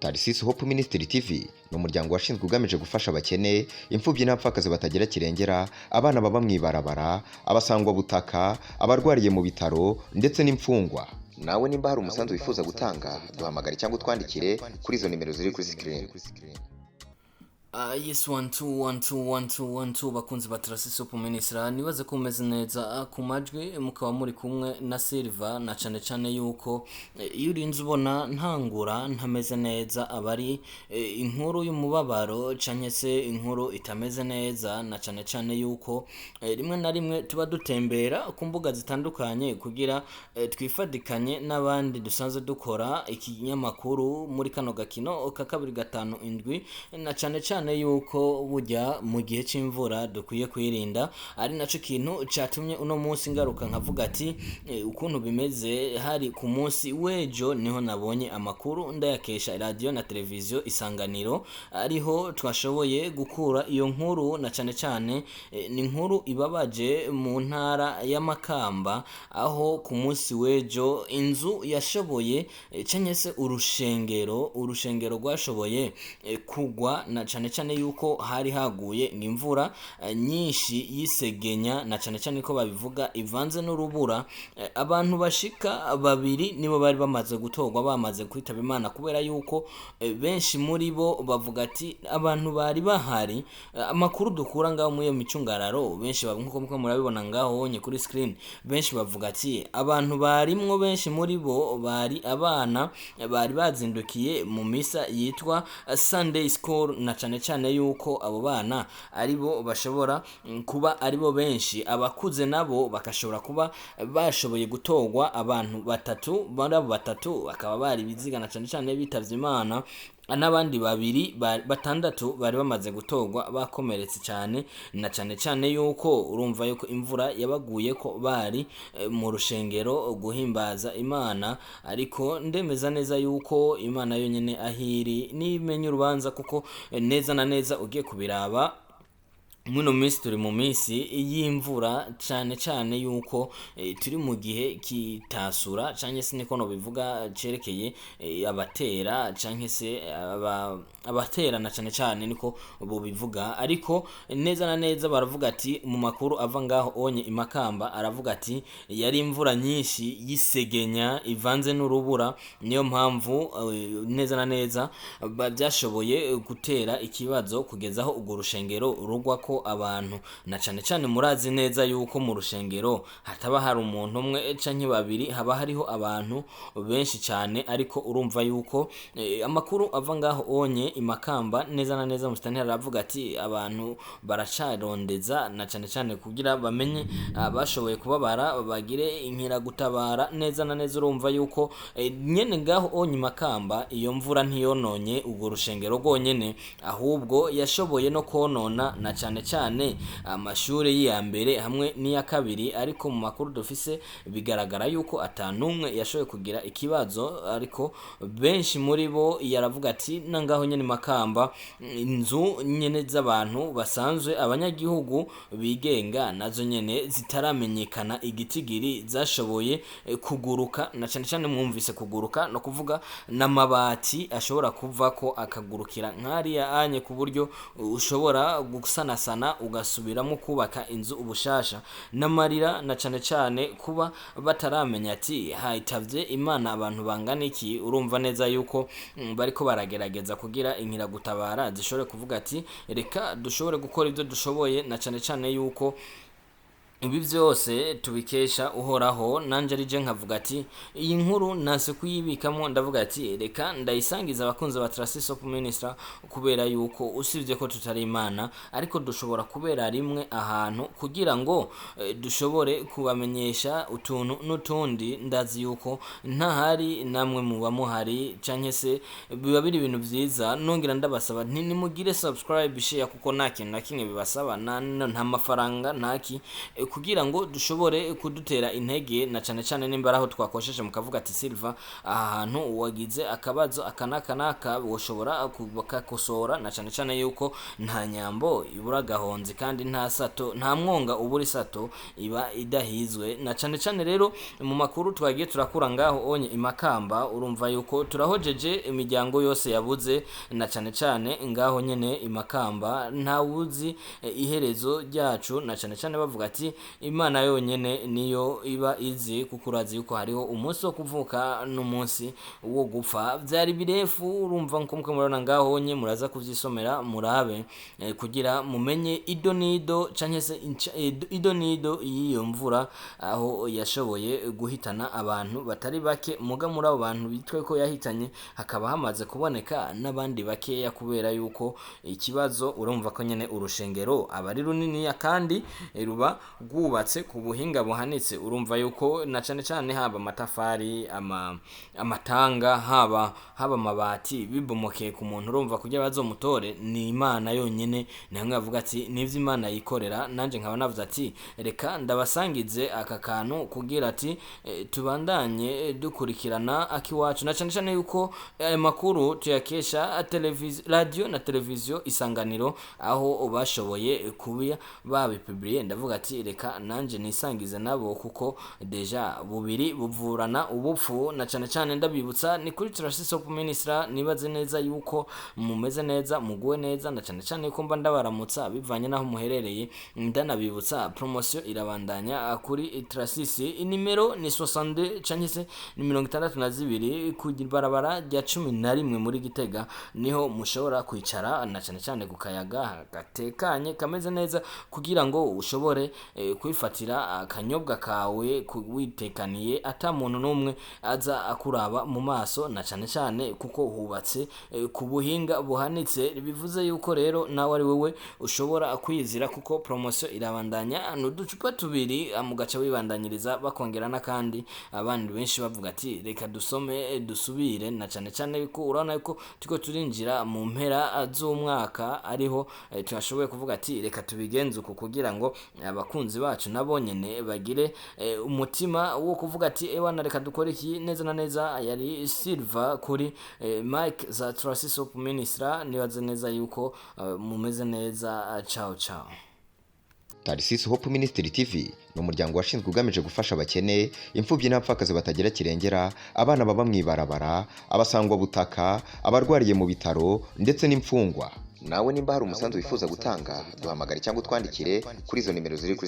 Tarisisi Hope Ministry TV ni umuryango washinzwe ugamije gufasha abakene, imfubyi n'abapfakazi batagira kirengera, abana baba mu ibarabara, abasangwabutaka, abarwariye mu bitaro ndetse n'imfungwa. Nawe nimba hari umusanzu wifuza gutanga, duhamagare cyangwa utwandikire kuri izo nimero ziri kuri screen. Yes, one two one two one two one two. Bakunzi ba Trasi Hope Ministry, nibaze ko mumeze neza. Ku majwi mukaba muri kumwe na Silva, na cane cane yuko iyo urinze ubona ntangura ntameze neza, aba ari inkuru y'umubabaro canke se inkuru itameze neza, na cane cane yuko rimwe na rimwe tuba dutembera ku mbuga zitandukanye kugira twifadikanye n'abandi dusanzwe dukora ikinyamakuru muri kano gakino ka 257, na cane cane yuko burya mu gihe c'imvura dukwiye kwirinda. Ari naco kintu catumye uno munsi ngaruka nkavuga ati ukuntu bimeze. Hari ku munsi w'ejo niho nabonye amakuru, ndayakesha radio na televiziyo Isanganiro, ariho twashoboye gukura iyo nkuru, na cane cane ni inkuru ibabaje mu ntara y'Amakamba, aho ku munsi w'ejo inzu yashoboye, canke se urushengero rwashoboye kugwa, na cane cane yuko hari haguye imvura nyinshi y'isegenya, na cane cane ko babivuga ivanze n'urubura. Abantu bashika babiri nibo bari bamaze gutorwa bamaze kwitaba Imana, kubera yuko benshi muri bo bavuga ati abantu bari bahari. Amakuru dukura ngaho muri iyo micungararo, benshi nkuko muko murabibona ngaho honye kuri screen, benshi bavuga ati abantu barimwo benshi muri bo bari abana, bari bazindukiye mu misa yitwa Sunday School, na cane cane yuko abo bana aribo bashobora kuba aribo benshi. Abakuze nabo bakashobora kuba bashoboye gutorwa abantu batatu, muri abo batatu bakaba bari biziga, na cane cane bitavye Imana, n'abandi babiri batandatu bari bamaze gutorwa bakomeretse cyane, na cane cane yuko urumva yuko imvura yabaguye ko bari mu rushengero guhimbaza Imana. Ariko ndemeza neza yuko Imana yonyene ahiri nimenya urubanza, kuko neza na neza ugiye kubiraba, muno minsi turi mu minsi y'imvura, cane cane yuko turi mu gihe kitasura, canke se niko nobivuga, cerekeye abatera canke se abaterana, cane cane niko bobivuga. Ariko neza na neza baravuga ati mu makuru ava ngaho onye Imakamba, aravuga ati yari imvura nyinshi y'isegenya ivanze n'urubura, niyo mpamvu neza na neza byashoboye gutera ikibazo kugeza aho urwo rushengero rugwa ko abantu, na cane cane murazi neza yuko mu rushengero hataba hari umuntu umwe canke babiri, haba hariho abantu benshi cane. Ariko urumva yuko amakuru ava ngaho onye Imakamba, neza na neza musitanteri aravuga ati abantu baracarondeza, na cane cane kugira bamenye abashoboye kubabara, bagire inkeragutabara. Neza na neza urumva yuko nyene ngaho onye Imakamba iyo mvura ntiyononye urwo rushengero rwonyene, ahubwo yashoboye no konona na cane cane amashuri y'iya mbere hamwe n'iya kabiri. Ariko mu makuru dufise bigaragara yuko atanumwe yashoboye kugira ikibazo, ariko benshi muri bo yaravuga ati na ngaho nyene Makamba inzu nyene z'abantu basanzwe, abanyagihugu bigenga, nazo nyene zitaramenyekana igitigiri zashoboye kuguruka, na cane cane mwumvise kuguruka no kuvuga n'amabati ashobora kuvako akagurukira nk'ariya anye, ku buryo ushobora gusanasana ugasubiramo kubaka inzu ubushasha. N'amarira, na cane cane kuba bataramenya ati hitavye Imana abantu bangana iki. Urumva neza yuko bariko baragerageza kugira inkeragutabara zishobore kuvuga ati reka dushobore gukora ibyo dushoboye, na cane cane yuko ibi byose tubikesha Uhoraho. Nanje arije nkavuga ati iyi nkuru nase kuyibikamo, ndavuga ati reka ndayisangiza abakunzi ba Trasi Hope Ministry, kubera yuko usibye ko tutari Imana, ariko dushobora kubera rimwe ahantu kugira ngo dushobore kubamenyesha utuntu n'utundi. Ndazi yuko ntahari namwe muba muhari, canke se biba biri ibintu vyiza. Nongera ndabasaba nti nimugire subscribe, share, kuko nta kintu na kimwe bibasaba, nta mafaranga ntaki. kugira ngo dushobore kudutera intege, na cane cane nimba ari aho twakosheje mukavuga ati Silva, aha hantu wagize akabazo aka n'aka n'aka, woshobora bakakosora, na cane cane yuko nta nyambo ibura agahonzi, kandi nta sato, nta mwonga ubura isato iba idahizwe. Na cane cane rero mu makuru twagiye turakura ngaho onye imakamba, urumva yuko turahojeje imiryango yose yabuze, na cane cane ngaho nyene imakamba ntawuzi iherezo ryacu, na cane cane bavuga ati Imana yonyene niyo iba izi, kuko urazi yuko hariho umunsi wo kuvuka n'umunsi wo gupfa. Vyari birefu, urumva nko muko murabona ngaho nye muraza kuvyisomera murabe, kugira mumenye ido nido canke se ido nido y'iyo mvura aho yashoboye guhitana abantu batari bake. Muga muri abo bantu bitwe ko yahitanye hakaba hamaze kuboneka n'abandi bakeya, kubera yuko ikibazo urumva ko nyene urushengero aba ari runiniya kandi ruba rwubatse ku buhinga buhanitse. Urumva yuko na cane cane haba amatafari, amatanga, haba amabati bibomokeye ku muntu, urumva kugira bazomutore ni Imana yonyene. Ni hamwe bavuga ati nivyo Imana yikorera. Nanje nkaba navuze ati reka ndabasangize aka kantu kugira ati tubandanye dukurikirana akiwacu, na cane cane yuko aya makuru tuyakesha radio na televiziyo Isanganiro, aho bashoboye kuba babipubliye. Ndavuga ati reka nanje nisangize nabo, kuko deja bubiri buvurana ubupfu. Na cane cane ndabibutsa ni kuri Trust Hope Ministry. Nibaze neza yuko mumeze neza, muguwe neza, na cane cane yuko mba ndabaramutsa bivanye naho muherereye. Ndanabibutsa promotion irabandanya kuri Trasisi, inimero ni 62 canke se ni 62 ku barabara rya 11 muri Gitega, niho mushobora kwicara na cane cane ku kayaga gatekanye kameze neza, kugira ngo ushobore kwifatira akanyobwa kawe witekaniye ata muntu n'umwe aza akuraba mu maso, na cane cane kuko hubatse ku buhinga buhanitse. Bivuze yuko rero nawe ari wewe ushobora kwizira, kuko promotion irabandanya, n'uducupa tubiri mugaca wibandanyiriza bakongera n'akandi. Abandi benshi bavuga ati reka dusome dusubire, na cane cane ko urabona yuko turiko turinjira mu mpera z'umwaka, ariho twashoboye kuvuga ati reka tubigenze uku kugira ngo abakunzi bacu nabo nyene bagire umutima wo kuvuga ati ewana reka dukore iki neza na neza. Yari Silva kuri Mike za Trust Hope Ministry. Nibaze neza yuko mumeze neza. Ciao ciao. Tarisisi Hope Ministry TV ni umuryango washinzwe ugamije gufasha abakene, imfubyi n'abapfakazi batagira kirengera, abana baba mu ibarabara, abasangwabutaka, abarwariye mu bitaro ndetse n'imfungwa. Nawe nimba hari umusanzu wifuza gutanga, duhamagare cyangwa utwandikire kuri izo nimero ziri kuri